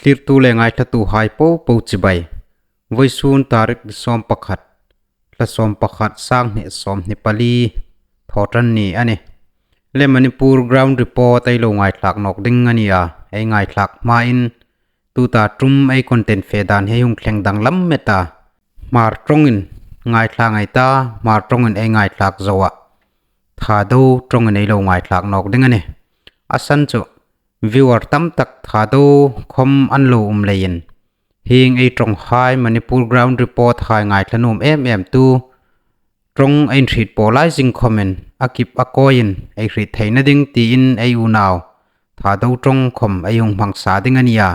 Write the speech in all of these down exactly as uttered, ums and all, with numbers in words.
Thlirtu le ngaithlatuhai popo chibai. Vawisun tarik ni sawm pakhat, thla sawm pakhat, sang hni sawmhni pali, Thawṭanni a nih. Le Manipur ground report ei lo ngaithlak nawk ding a nia. Ei ngaithlak hmain tuta ṭum ei content fe dan hi hung thleng danglam met a. Hmar ṭawngin ngaithla ngei ta, Hmar ṭawngin ei ngaithlak zo a. Thado ṭawngin ei lo ngaithlak nawk ding a nih. A san chu viewer tam tak Thado khom an lo um leiin, hieng ei ṭawnghai Manipur ground report hai ngaithla nuom em em tu ṭawng ei hriet po lai zing khomin a kip a kawiin ei hriet theina ding tiin ei unau Thado ṭawng khom ei hung hmang sa ding a nia.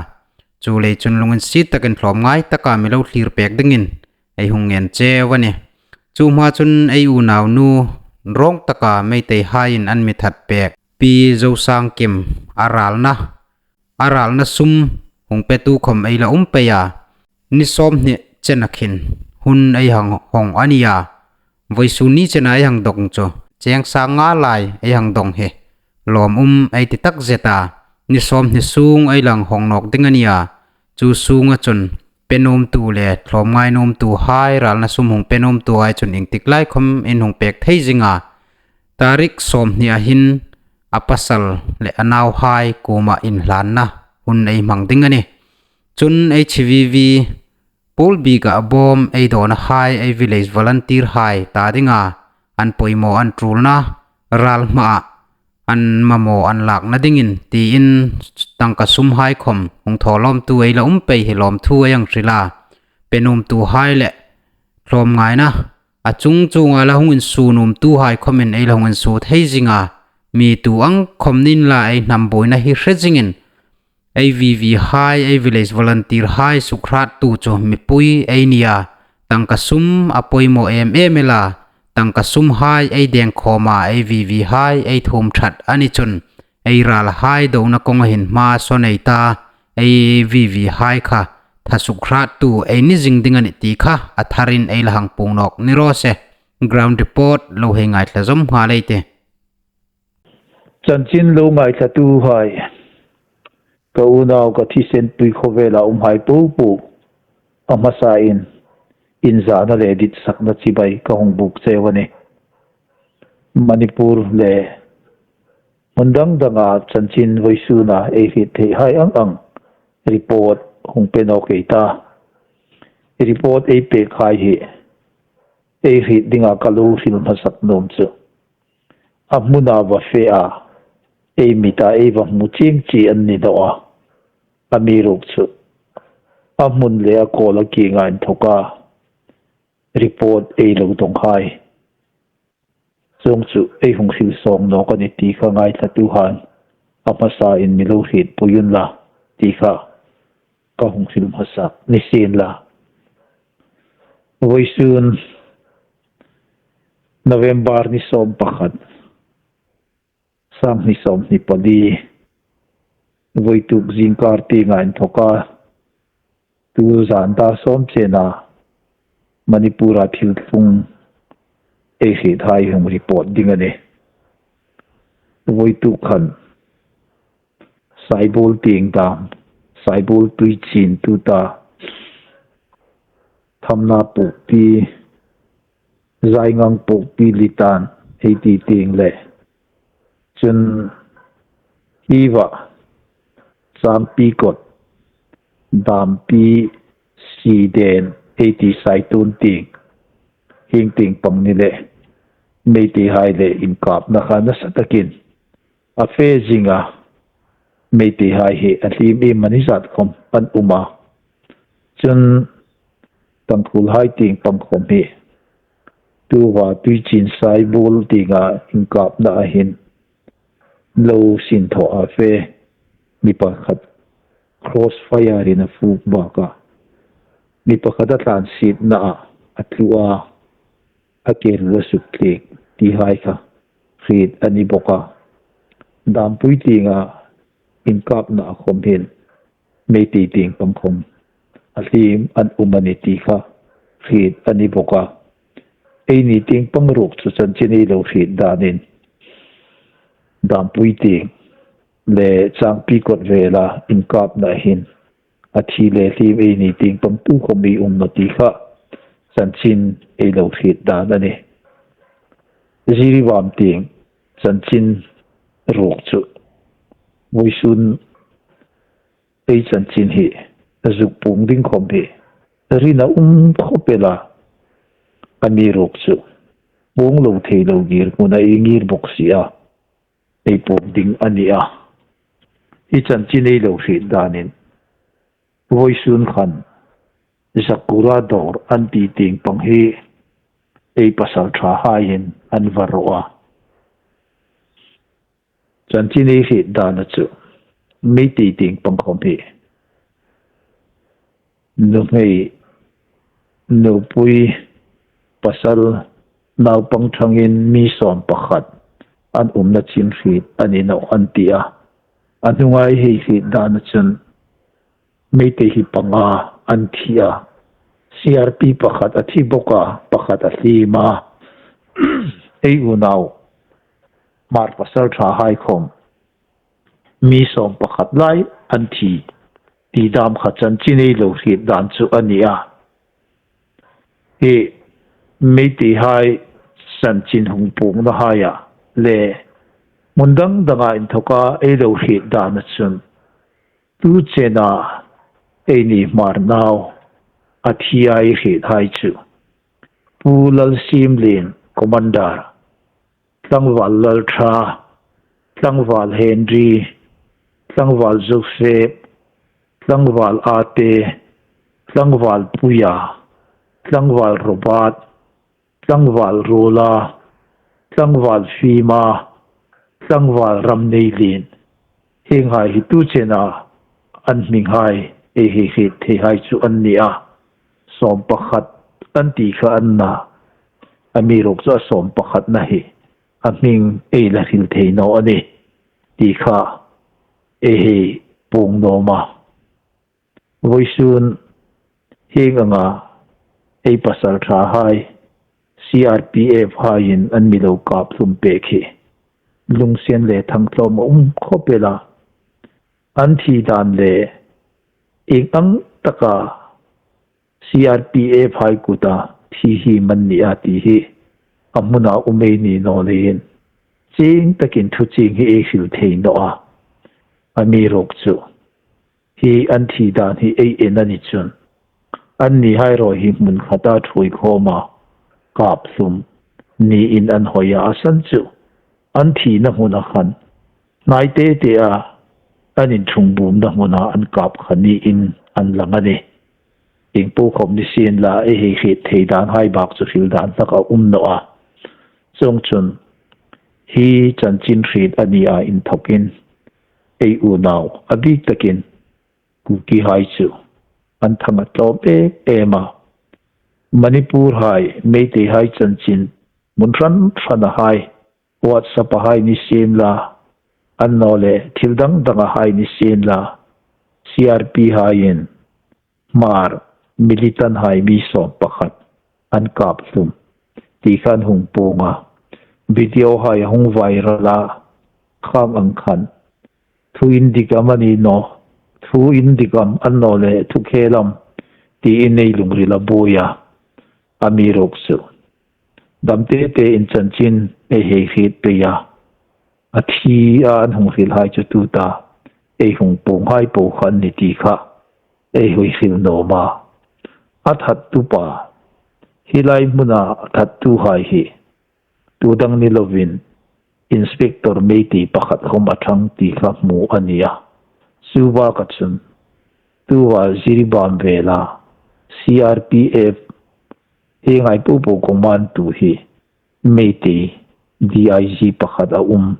Chuleiin chun lunginsiet takin tlawmngai taka mi lo thlir pek dingin ei hung ngen cheu a nih. Chu hma chun ei unaunu rawng taka Meiteihaiin an mi that pek Pi Zosangkim a ralna, a ralna sum hung petu khom ei la um pei a. Ni sawmhni chena khin hun ei hang hawng a nia. Vawisun ni chena ei hang dawng chu cheng sang nga lai ei hang dawng hi lawm um ei ti takzet a. Ni sawmhni sung ei la hang hawng nawk ding a nia. Chu sunga chun pe nuomtu le tlawmngai nuomtuhai ralna sum hung pe nuomtuhai chun iengtik lai khom in hung pek thei zing a. Tarik sawmhni a hin a pasal le a nauhai kuoma inhlanna hun ei hmang ding a nih. Chun H V V Pawl bika a bawm ei dawnahai ei village volunteer hai ta dinga an poimaw an ṭulna ral hmaa an mamaw an lakna dingin tiin tangka sumhai khom hung thaw lawmtu ei la um pei hi lawmthu ei hang hril a. Pe nuomtuhai le tlawmngaina a chung chunga la hung insuo nuomtuhai khomin ei la hung insuo thei zing a. Mi tu ang khom ni inla ei hnam buoina hi hre zingin ei V V hai, ei village volunteer hai sukhrattu chu mipui ei nia. Tangka sum a poimaw em em el a. Tangka sumhai ei deng khawma ei V V hai ei thuom ṭhat a ni chun ei ralhai dona kawnga hin hma saw nei ta, ei V V hai kha tha sukhrattu ei ni zing ding a nih ti kha a tharin ei la hang puong nawk ni raw se. Ground report lo hei ngaithla zawm nghal ei tih. Chanchin lo ngaithlatuhai, ka unau ka thisen Tuikhawvela umhai popo, a hmasain inzana le ditsakna chibai ka hung buk cheu a nih. Manipur le hmun dang danga chanchin vawisuna ei hriet theihai ang ang report hung pe nawk ei ta. Report ei pekhai hi ei hriet dinga ka lo hril hmasak nuom chu a hmuna va fe a, ei mita ei va hmu chieng chi an ni daw a. Amiruokchu a hmun le a kawla kienga inthoka report ei lo dawnghai chuong chu ei hung hril sawng nawk a nih ti kha ngaithlatuhai, a hmasain mi lo hrietpui unla ti kha ka hung hril hmasak ni sienla. Vawisun November ni sawm pakhat, sanghni sawmhni pali, vawituk zingkar tienga inthoka tu zan dar sawm chena Manipura thil tlung ei hriethai hung report ding a nih. Vawituk khan Saibul tieng dam, Saibul Tuichin tuta, Thamna Pukpi, Zaingang Pukpi Litan ei ti tieng le chun Hiva, Changpikot, Dampi, Siden ei ti Saitun tieng, hieng tieng pang ni le Meiteihai le inkapna kha nasa takin a fe zing a. Meiteihai hi a hliem iemani zat khom an um a. Chun Tangkhulhai tieng pang khom hi tuta Tuichin Saibul tienga inkapna a hin lo sin thaw a fe, mi pakhat crossfire-in a fuk bak a, mi pakhat a tlansietna a, a tlu a, a ke ru a suk tling tihai kha hriet a ni bawk a. Dampui tienga inkapna a khom hin Meitei tieng pang khom a hliem an um a ni ti kha hriet a ni bawk a. Eini tieng pang ruok chu chanchin ei lo hriet danin Dampui tieng le Changpikot vela inkapna hin a thi le hliem ei ni tieng pang tu khom ei um naw ti kha chanchin ei lo hriet dan a nih. Jiribam tieng chanchin ruok chu vawisun ei chanchin hi a zuk puong ding khom hi rin a um khawp el a, amiruokchu puong lo thei lo ngir hmuna ei ngir bawk si a, ei puong ding a ni a. Hi chanchin ei lo hriet danin vawisun khan Zakura dawr an ti tieng pang hi ei pasalṭhahaiin an va rawh a. Chanchin ei hriet dana chu Meitei tieng pang khom hi nuhmei, nupui, pasal, naupang ṭhangin mi sawm pakhat an umna chin hriet a ni naw an ti a. A hnunga ei hei hriet dana chun Meitei hi panga an thi a, C R P pakhat a thi bawk a, pakhat a hliem a. Ei unau Hmar pasalṭhahai khom mi sawm pakhat lai an thi ti dam kha chanchin ei lo hriet dan chu a ni a. Hi Meiteihai chanchin hung puongnahaia le hmun dang danga inthoka ei lo hriet dana chun tu chena eini Hmar nau a thi a ei hriethai chu Pu Lalsimlien, Commander, Tlangval Lalṭha, Tlangval Henry, Tlangval Joseph, Tlangval Ate, Tlangval Puia, Tlangval Robert, Tlangval Rola, Tlangval Fima, Tlangval Ramneilien. Hienghai hi tu chena an hminghai ei hei hriet theihai chu an ni a. Sawm pakhat an ti kha an na, amiruokchu a sawm pakhatna hi a hming ei la hril thei naw a nih ti kha ei hei puong naw a. Vawisun hieng anga ei pasalṭhahai C R P F haiin an mi lo kap hlum pek hi lungsen le thangtlawm a um khawp el a. An thi dan le ieng ang taka C R P F hai kuta thi hi man ni a ti hi a hmuna um ei ni naw leiin chieng takin thuchieng hi ei hril thei naw a. Amiruokchu hi an thi dan hi ei en a ni chun, annihai rawi hi hmun khata ṭhuoi khawma kap hlum niin an hoi a, a san chu an thina hmuna khan hnai te te a an inṭhungbumna hmuna an kap kha niin an lang a nih. Ieng po khom ni sien la, ei hei hriet thei danhai bak chu hril dan hlak a um naw a. Chuongchun hi chanchin hriet a ni a inthokin ei unau a bik takin Kukihai chu an thang a tlawm em em a. Manipur hai, Meitei hai chanchin hmun hran hran a hai, WhatsApp a hai ni sien la, annawleh thil dang dang a hai ni sien la, C R P haiin Hmar militant hai mi sawm pakhat an kap hlum ti khan hung puong a. Video hai a hung viral a, khang ang khan thu indik am a ni naw, thu indik am annawleh thu khel am tiin ei lungril a buoi a. Amiruokchu dam te te in chanchin ei hei hriet pei a. A thi a an hung hrilhai chu tuta ei hung puonghai po kha an ni ti kha ei hei hril naw a. A thattu pa, hi lai hmuna a thattuhai hi tu dang ni lovin Inspector Meitei pakhat khom a ṭhang ti kha hmu a ni a. Chu baka chun tuta Jiribam vela C R P F hienghai po po command tu hi Meitei D I G pakhat a um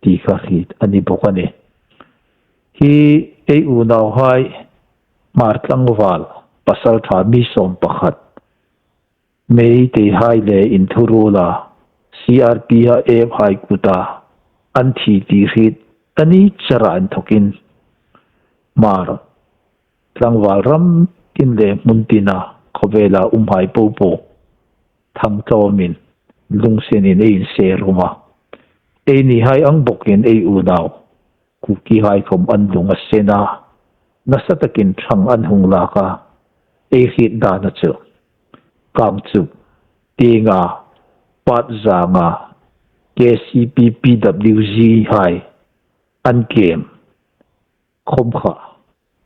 ti kha hriet a ni bawk a nih. Hi ei unauhai Hmar tlangval pasalṭha mi sawm pakhat Meiteihai le inthuruola C R P F hai kuta an thi ti hriet a ni chara inthokin Hmar tlangval ram tin le hmun tina khawvela umhai po po thangtlawmin lungsenin ei inser um a. Einihai ang bawkin ei unau Kukihai khom an lung a sen a. nasa takin ṭhang an hung lak a, ei hriet dan a chu Kangchup tienga Patzanga K C P P W G hai an kem khom kha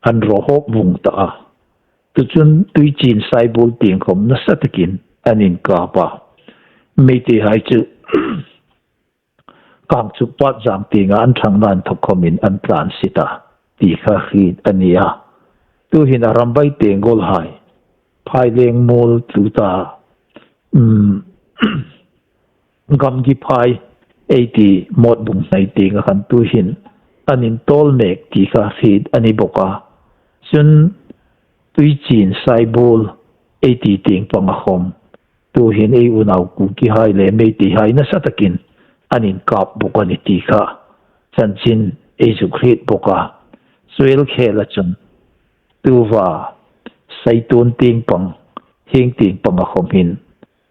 an rawhawp vung ta a. Tuchun Tuichin Saibul tieng khom nasa takin an inkap a. Meitei hai chu Kangchup Patzang tienga an ṭhang nan thawk khomin an tlan si ta ti kha hriet a ni a. Tuhin a Rambai Tenggol hai, Phailengmual tuta, um, Gamgi phai, ei ti Motbung hnai tienga khan tuhin an intawl mek ti kha hriet a ni bawk a. Chun Tuichin Saibul ei ti tieng panga khom tuhin ei unau Kuki hai le Meitei hai nasa takin an inkap bawk a ni ti kha chanchin ei zuk hriet bawk a. Chu el khela chun tuva Saitun tieng pang, hieng tieng panga khom hin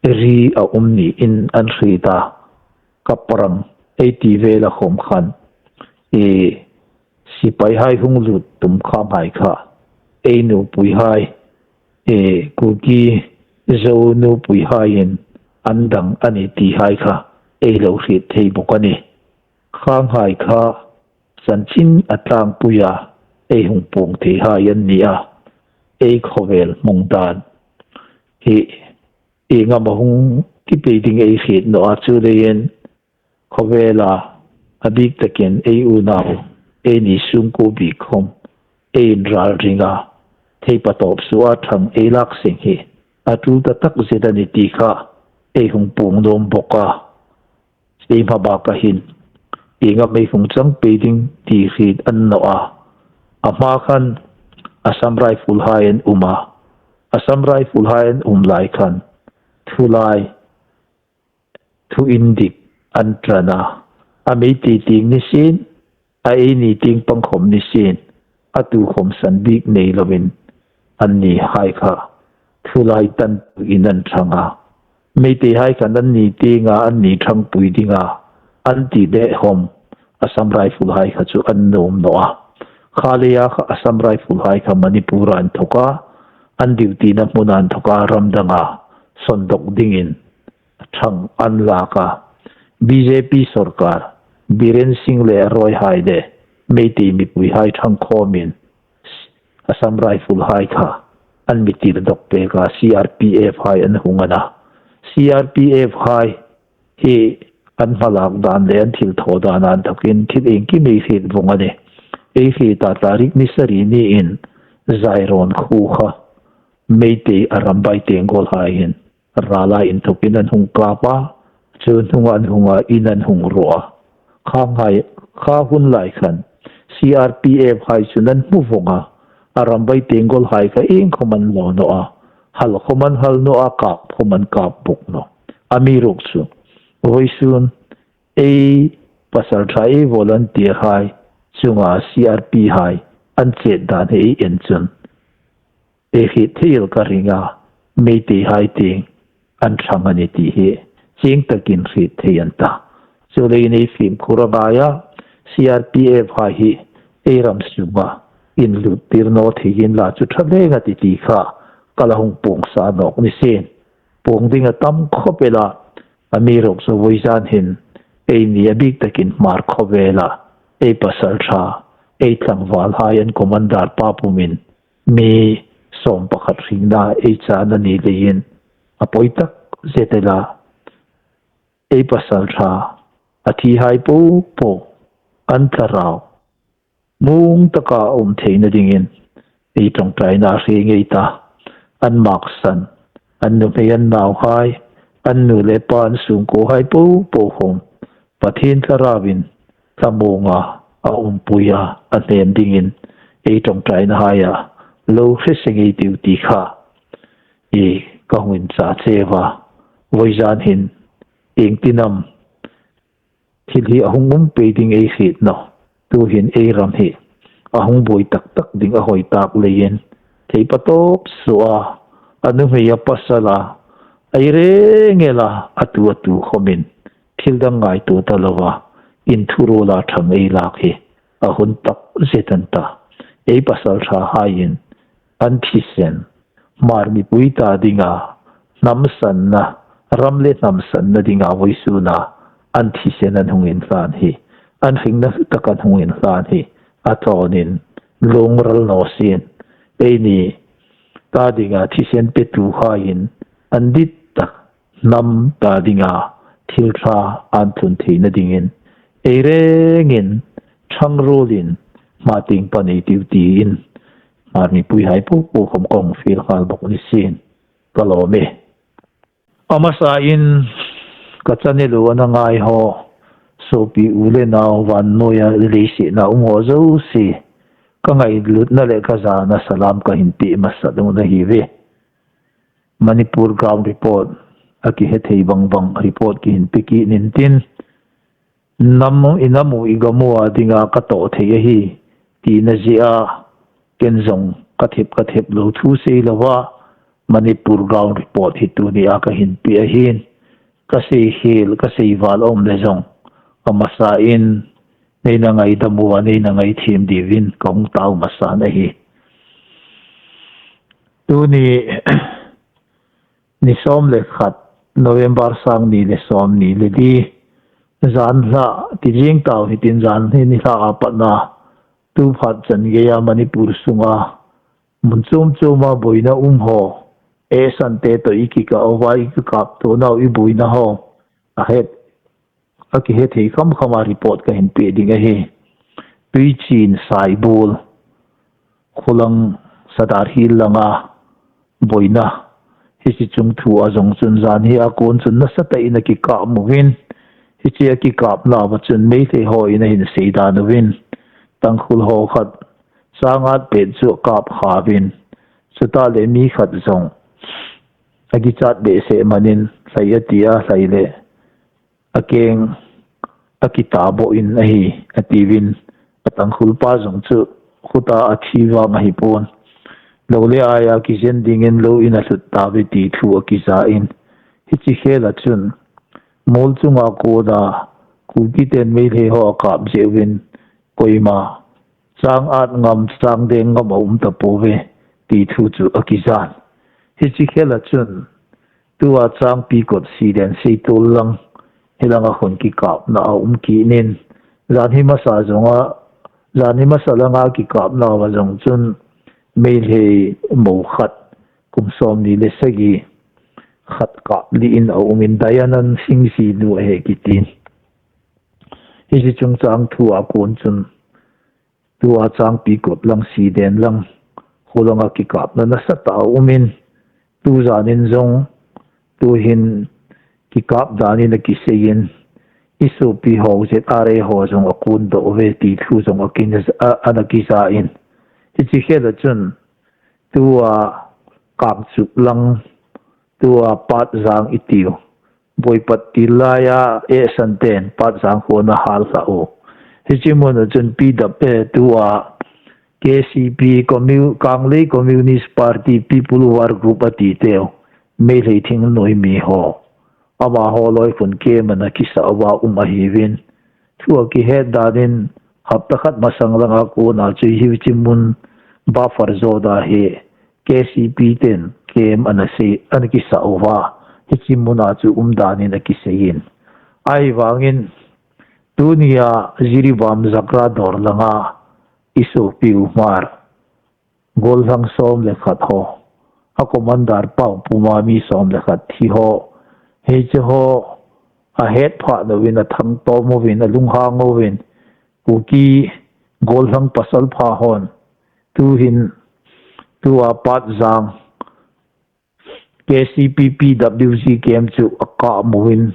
ri a um niin an hriet a. Kaprang ei ti vela khom khan, e, sipai hai hung lut tum kham hai kha ei nupui hai, e, Kuki Zo nupui haiin an dang a ni ti hai kha ei lo hriet thei bawk a ni. Khang hai kha chanchin a tlangpuia ei hung puong thei hai an ni a. Ei khawvel hmang dan hi ieng am a hung ti pei ding ei hriet naw a, chuleiin khawvela a bik takin ei unau, ei ni sungkuo bik khom ei inral ring a, thei patawp suoa ṭhang ei lak seng hi a tul ta tak zet a ni ti kha ei hung puong nuom bawk a. Ei hma baka hin ieng am ei hung chang pei ding ti hriet a ni naw a. A hma khan Assam Rifle hai an um a. Assam Rifle hai an um lai khan thu lai, thu indik an tlan a. A Meitei tieng ni sien, a ei ni tieng pang khom ni sien, a tu khom san bik nei lovin an ni hai kha thu lai tan in an ṭhang a. Meitei hai khan an ni tienga an ni ṭhangpui dinga an ti leh khom Assam Rifle hai kha chu an nuom naw a. Kha leia kha Assam Rifle hai kha Manipur-a inthawka, an duty-na hmuna inthawka ram danga sawn dawk dingin ṭhang an lak a. B J P sawrkar, Biren Singh le a ruoi hai le Meitei mipui hai ṭhang khawmin Assam Rifle hai kha an mi tir dawk pek a, C R P F hai an hung a na. C R P F hai hi an hmalak dan le an thil thaw dan an thawkin thil iengkim ei hriet vong a ni. Ei hriet a, tarik ni sari niin Zairawn khuo kha Meitei a Rambai Tenggol hai hin rala inthawkin an hung kap a, chu hnunga an hung a, in an hung ruo a. Khanghai, kha hun lai khan C R P F hai chun an hmu vong a, a Rambai Tenggol hai kha ieng khom an lo naw a, hal khom an hal naw a, kap khom an kap bawk nawh. Amiruokchu vawisun ei pasalṭha, ei volunteer hai chunga C R P hai an chet dan hi ei en chun ei hriet thei el ka ring a, Meitei hai tieng an ṭhang a ni ti hi chieng takin hriet thei an ta. Chuleiin ei fimkhur a ngai a, C R P F hai hi ei ram sunga inluttir naw thei inla chu ṭha leng a tih ti kha ka la hung puong sa nawk ni sien. Puong ding a tam khawp el a, amiruokchu vawizan hin eini a bik takin Hmar khawvela ei pasalṭha, ei tlangval hai an commander pa pumin mi sawm pakhat hringna ei chan a ni leiin a pawi tak zet el a. Ei pasalṭha a thi hai po po an thlarau mung taka a um theina dingin ei ṭawngṭaina hre ngei ta. An maksan, an nuhmei, an nauhai, an nu le pa, an sungkuo hai po po khom Pathien thlarauin thlamuonga a umpui a, a hnem dingin ei ṭawngṭaina haia lo hre seng ei tiu ti kha i ka hung inchah cheu a. Vawizan hin ieng tin am thil hi a hung um pei ding ei hriet nawh. Tuhin ei ram hi a hung buoi tak tak ding a hawi tak leiin thei patawp suoa, a nuhmei a pasala, ei reng el a, a tu a tu khomin thil dang ngaituo ta lova inthuruola ṭhang ei lak hi a hun tak zet an ta. ei pasalṭhahaiin an thisen, Hmar mipui ta dinga hnam sanna, ram le hnam sanna dinga vawisuna an thisen an hung inhlan hi, an hringna tak an hung inhlan hi a thawnin lungral naw sien. Eini ta dinga thisen petuhaiin an dit tak hnam ta dinga thil ṭha an thlun theina dingin ei rengin ṭhangruolin hma tieng pan ei tiu tiin Hmar mipuihai po po khawm ka hung fiel nghal bawk ni sien. Ka lawm e. A hmasain ka channel-a ngai haw, sopi u le nau vannuoia leisetna um haw zosie, ka ngailutna le ka zana salam ka hin pek hmasa ding a ni hi ve. Manipur Ground Report a ki hethei bang bang report ki hin pek kit ning tin, nam i nam u i gam u a dinga ka thaw thei a hi tina zia ken zong ka thep ka thep lo thu sei lova, Manipur Ground Report hi tunia ka hin pek a hin, ka sei hiel, ka sei val a um le zong, a hmasain neina ngaidam u a, neina ngaithiem diuvin ka hung tau hmasa a hi. Tuni ni sawm le khat November sang ni le sawm ni le li, zan hla ti zing tau hi tin, zan hi ni hla a patna tu phat chan geia Manipur sunga mun chuom chuoma buoina um haw, e sante tawh i kikah uva i kikap tuo nau i buoina haw a het, a ki hethei kham khama report ka hin pek ding a hi. Tuichin Saibul, Khulang Sadar Hill langa buoina. Hichi chung thua zong chun zan hi a kuon chun nasa takin a kikap uvin, hichi a kikapna va chun Meitei hawin a hin sei dan uvin, Tangkhul haw khat changat pet chu a kap kha uvin, chuta le mi khat zong a kichat behseh manin hlai a tia, hlai le a keng a kita bawhin a hi a tivin, a Tangkhul pa zong chu khuta a thi vang a hi puon. Lo le aia kizen dingin lo in a hlut ta ve ti thu a kizain, hichi khela chun mual chunga kuona Kuki ten Meitei haw a kap zeuvin, koima changat ngam, changdeng ngam a um ta po ve ti thu chu a kizan. Hichi khela chun tua changpi kot si den sei tul lang, hi langa khun kikapna a um kinin, zan hi hmasa zonga, zan hi hmasa langa kikapna va zong chun Meitei mo khat kum sawm ni le sagi khat kap liin a umin, Diana Singh zi nu a hi kitin. Hichi chungchang thua kuon chun tua changpi kot lang si den lang, khu langa kikapna nasa ta a umin, tu zanin zong, tuhin kikap danin a kiseiin, i sopi haw Z R A haw zong a kuon dawh ve ti thu zong a kin, a, ana kizain. Hichi khela chun, tua Kangchup lang, tua Patzang i tiu, Boipat ti laia e san ten Patzang khuona hal hla u. Hichi muna chun P W, eh, tua K C P, Commu-, Kanglei Communist Party People War Group a ti teu, Meitei thingnuoi mi haw, ama haw lawi khun kem ana kisa uva um a hi uvin. Thu a kihet danin hapta khat masang langa kuona chu hichi mun buffer zone-a hi K C P ten kem ana sei, ana kisa uva, hichi muna chu um danin a kiseiin. Ahivangin tunia Jiribam Zakra dawr langa i sopi u Hmar gollhang sawm le khat haw, a commander Pau puma mi sawm le khat thi haw, hichi haw a het phah loin a thangtawm uvin, a lunghang uvin, Kuki gollhang pasal pha haw'n tuhin tua Patzang K C P P W G kem chu a kap uvin,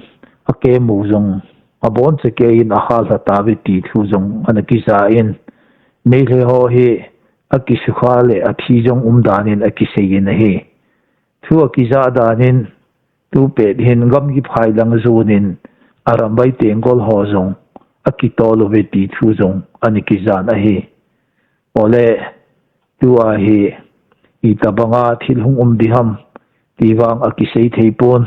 a kem u zong a bawn che kein a hal hla ta ve ti thu zong ana kizain, Meitei haw hi a kisukha le a thi zong um danin a kiseiin a hi. Thu a kiza danin, tu pet hin Gamgiphai lang zuonin a Rambai Tenggol haw zong a kitawl u ve ti thu zong ana kizan a hi. Awle, tua hi i ta banga thil hung um di ham ti vang a kisei thei puon.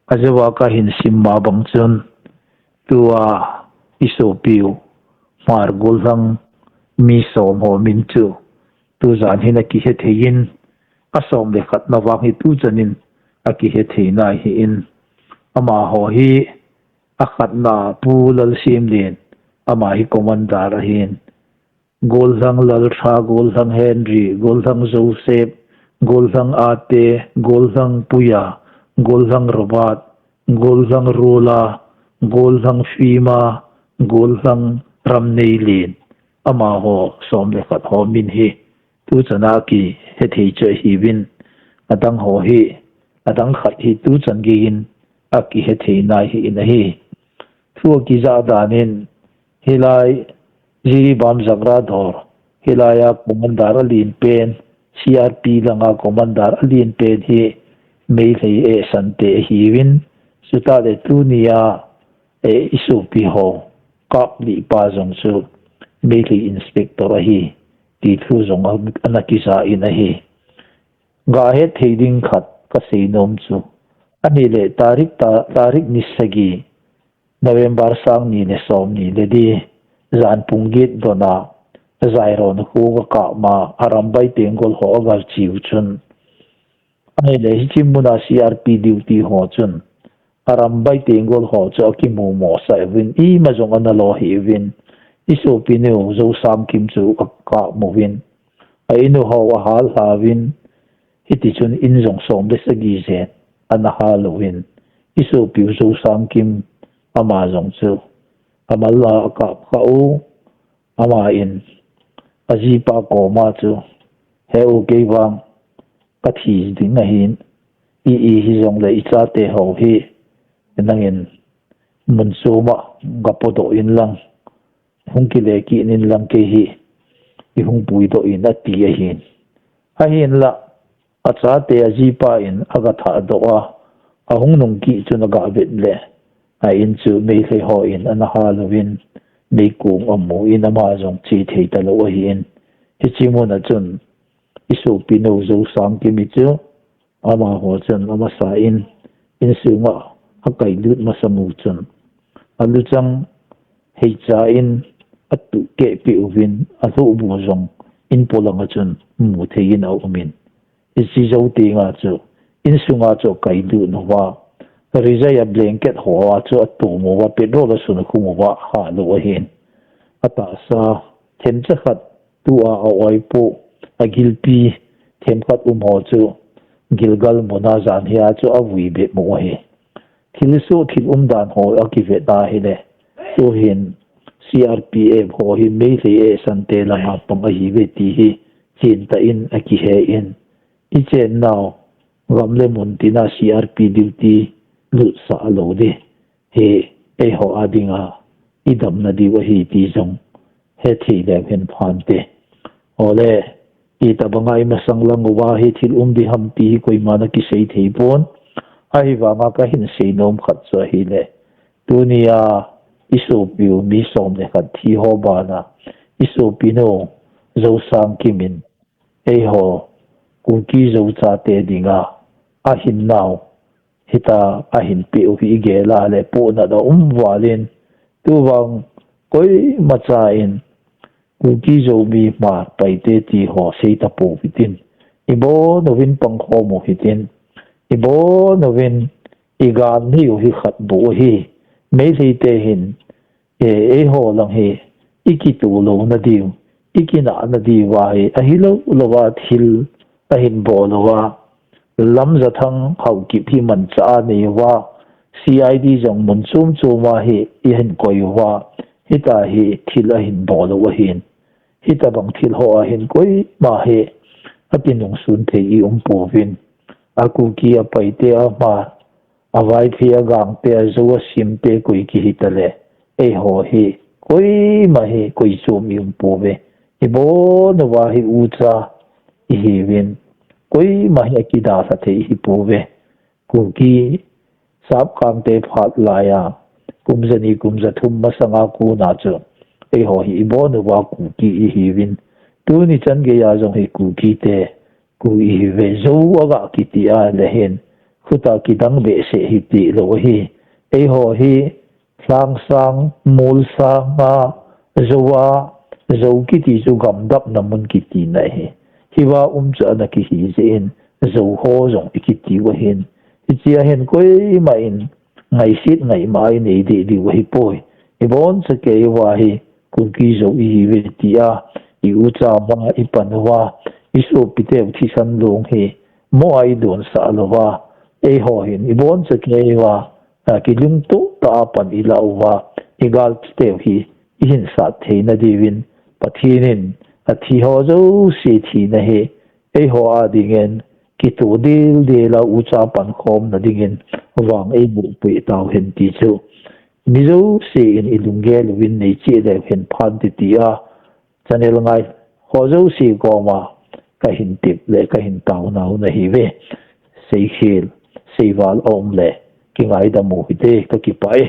A zoa ka hin sim ma bang chun, tua i sopi u Hmar gollhang mi sawm haw min chu tu zan hin a kihethei in, a sawm le khatna vang hi tu chanin a kihethei nai hi in, amahaw hi a khatna Pu Lalsiemlien, ama hi commander a hin, Gollhang Laltha, Gollhang Henry, Gollhang Joseph, Gollhang Ate, Gollhang Puya, Gollhang Robert, Gollhang Rula, Gollhang Fima, Gollhang Ramneilien, amahaw sawm le khat haw min hi tu chana kihethei chu a hi vin, a dang haw hi, a dang khat hi tu chan geiin a kihethei nai hi in a hi. Thu a kizah danin, hi lai Jiribam Zakra Dawr, hi laia commander a lien pen, C R P langa commander a lien pen hi Meitei e sante a hi vin, chuta le tu nia e i supi haw, kap li pa zong chu Meitei inspector a hi, ti thu zong a, a na kizah in a hi. Ga hethei ding khat ka sei nuom chu, a ni le tarik ta, tarik ni sagi, November sang ni le sawm ni le di, zan pung giet dona, Zairawn khu ka kap ma, a ram bai teng gol haw a gal chiu chun. A ni le hi chim muna C R P duty haw chun, a ram bai teng gol haw chu a kimu maw sa vin, i ma zong a na lo hi vin, i supi nu Zosangkim chu a kap mu vin, a inu haw a hal hla vin, hiti chun in zong sawm le sagi zen a na hal lo vin, i supi Zosangkim ama zong chu a mal a kap kha u, ama in a zipa kawma chu, he u kei vang ka thi ding a hin, i, i hi zong le i chate haw hi, nangin mun suma ga po do in lang, hung kile ki in lang kei hi, i hung pui do in a ti a hin. A hin la, a chate a zipa in a ga thah do a, a hung nung ki chun a ga bet le, a in chu Meitei haw in a na hal lo vin, meikung a mu in ama zong chi thei ta lo a hin. Hi chim muna chun, i supi nu Zosangkim i chu, ama haw chun ama sa in, in sunga a kai lut masa mu chun, a luchang hei cha in a tu ke pi u vin, a hlu bu zong in po langa chun mu thei in a um in. I si zo ti nga chu, in sunga chu kai lut nu va, rizaya blanket haw a chu a tu mu va, petrol a sun khu mu va, ha lo a hin. A ta sa, them cha khat, tu a a oi pu, a gilpi, them khat um haw chu, gilgal muna zan hi a chu a vui be mu a hi. Thil su thil um dan haw a ki ve ta hi le, tu hin C R P F haw hi Meitei e sante langa pang a hi ve ti hi, chin ta in a ki he in. I chen nau, gam le mun tina C R P duty lut sa lo di. Hi, ei haw a dinga, i damna diu a hi ti zong, he thei le hen phan te. Ole, i ta banga i masang lang uva hi thil um di ham ti hi koima na ki sei thei pon. A hi vanga ka hin sei nuom khat chu a hi le. Tu nia, i supi u mi sawm le khat thi haw bana, i supi nu, Zosangkim in, ei haw, Kuki Zo chate dinga, a hin nau, hita a hin pe u hi i gela le po na da um valin, tu vang koima cha in, Kuki Zo mi hma paite ti haw sei ta po hitin, i bo nu vin pang khawm u hitin, i bo nu vin i gan ni u hi khat bu hi, Meitei te hin, e, ei haw lang hi, i ki tu lo na diu, i ki na na diu va hi, a hi lo lo va thil, a hin bo lo va, lam za thang hau kip hi man cha a nei va, C I D zong mun chum chum a hi, i hin koi va, hita hi thil a hin bo lo a hin. Hita bang thil haw a hin koima hi, a ti nung sun thei i um po vin. A Kuki a paite a hma, a vai thei a gangte a zo a simte koi ki hi ta le, ei haw hi, koima hi, koi chum i um po ve. I bo nu va hi u cha, i hi vin. Koima hi a ki da sa thei hi po ve. Kuki, sap kangte phat laia, kum za ni kum za thum masanga kuna chu. Ei haw hi, i bo nu va Kuki i hi vin. Tu ni chan geia zong hi Kuki te, ku i hi ve zo a ga ki ti a le hin, khuta ki dang be se hi ti lo hi. Ei haw hi, Thlangsang, Mulsanga, Zoa, Zo ki ti chu gam dap na mun ki ti na hi. Hi va um chu a na ki hi ze in, zo ho zong i ki tiu a hin. Hi chia hin koi ma in, ngai sit ngai ma i nei de diu a hi poi. I bon cha ke va hi, kun ki zo i hi ve ti a, i u cha ma i pan va, i so pi teu thi san long hi, mo ai don sa lo va. Ei ho hin, i bon cha ke va, a ki lung tu ta a pan i la u va, i gal teu hi, i hin sat thei na diu in, Pathienin, a thi ho zo si thi na hi, ei ho a dingin, ki tu dil dil a u cha pan khom na dingin, vang ei bu pui tau hin ti chu. Mi zo si in i lung gel u in nei chi le hin phan ti ti a, channel ngai, ho zo si ko ma, ka hin tip le ka hin tau nau na hi ve. Sei khil, sei val om le, ki ngai da mu hi te ka ki pai.